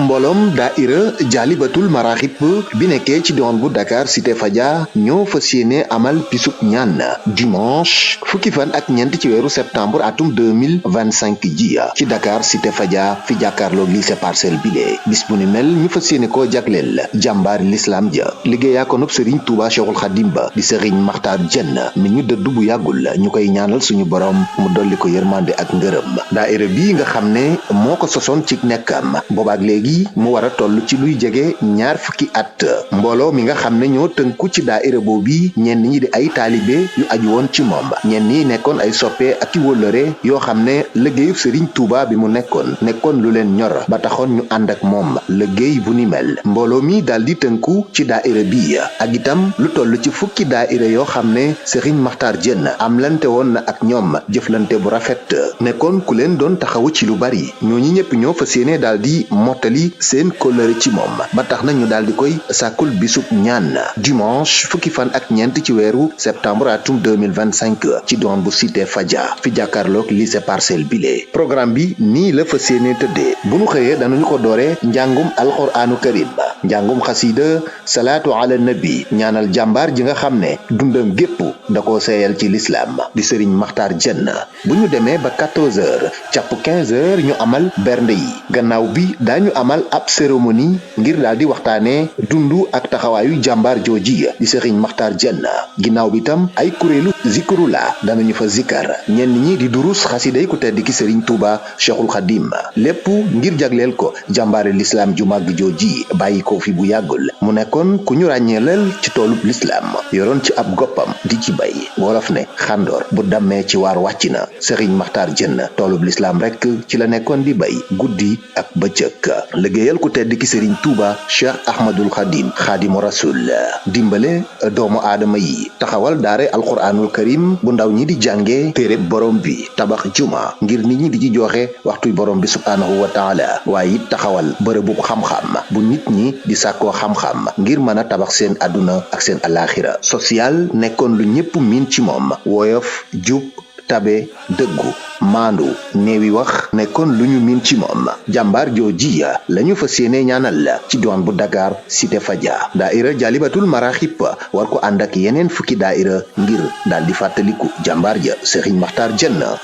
mbooloom daaira jaalibatul maraxib bi nekkee ci diwaan bu Dakar Cité Fadia ñoo fas yéene amal bisub ñaan dimanche fukki fan ak ñeent ci weeru septembre atum 2025 ji ci Dakar Cité Fadia fi jàkkaarloog lycée Parcelles bile bis bu ni mel ñu fas yéene koo jagleel jàmbaari l'islam ja liggéeyaa konub Serigne Touba Cheikhul Khadim ba di Serigne Makhtar Diène mi ñu dëddu bu yàggul ñu koy ñaanal suñu borom mu dolli ko yërmande ak ngërëm daaira bi nga xam ne moo ko sosoon ci nekkam boobaak léegi mu war a toll ci luy jege ñaar fukki at mbooloo mi nga xam ne ñoo tënku ci daaira boobu ñenn ñi di ay taalibe yu aju woon ci moom ñenn ñi nekkoon ay soppe ak i wóllëre yoo xam ne liggéeyu Serigne Touba bi mu nekkoon lu leen ñor ba taxoon ñu ànd ak moom liggéey bu ni mel mbooloo mi daal di tënku ci daaira bi ak itam lu toll ci fukki daaira yoo xam ne Serigne Makhtar Diène am lante woon na ak ñoom jëflante bu rafet nekkoon ku leen doon taxawu ci lu bari ñooñu ñëpp ñoo fas yéene daal di mottali seen kóllëre ci moom ba tax na ñu daal di koy sàkkul bisub ñaan dimanche fukki fan ak ñeent ci weeru septembre atum 2025 ci doon bu Cité Fadia fi jàkkaarloog lycée Parcelles bile programme bi nii la fas yéene tëddee bu nu xëyee danañu ko dooree njàngum alxuraanu karim njàngum xasida salaatu ala nabi ñaanal jàmbaar ji nga xam ne dundam gépp da koo seeyal ci lislaam di Serigne Makhtar Diène bu ñu demee ba 14h càpp 15h ñu amal bernde yi gannaaw bi daañu amal ab cérémonie ngir daal di waxtaanee dundu ak taxawaayu jàmbaar jooji di Serigne Makhtar Diène ginnaaw bi tam ay kuréelu zikrula danañu fa zikkar ñenn ñi di durus xasiday ku tedd ki Serigne Touba Cheikhul Khadim lépp ngir jagleel ko jàmbaari lislaam ju màgg jooji bàyyi ko fi bu yàggul mu nekkoon ku ñu ràññeelal ci toolub lislaam yoroon ci ab goppam di ci bay wolof ne xàndoor bu dammee ci waar wàcc na Serigne Makhtar Diène toolub lislaam rek ci la nekkoon di bay guddi ak bëccëg liggéeyal ku tedd ki Serigne Touba Cheikh Ahmadul Khadim Khadimu Rasul dimbale doomu aadama yi taxawal daare alquranul karim bu ndaw ñi di jànge téere borom bi tabax juma ngir nit ñi di ci joxe waxtuy borom bi subhaanahu wa taala waaye it taxawal bërëbu xam-xam bu nit ñi di sàkkoo xam-xam ngir mën a tabax seen àdduna ak seen alaxira social nekkoon lu ñépp miin ci moom woyof jub tabe dëggu maandu neewi wax nekkoon lu ñu miin ci moom jàmbaar jooji lañu fas yéene ñaanal ci diwaan bu Dakar Cité Fadia daaira jaalibatul maraxib war ko ànd ak yeneen fukki daaira ngir daal di fàttaliku jàmbaar ja Serigne Makhtar Diène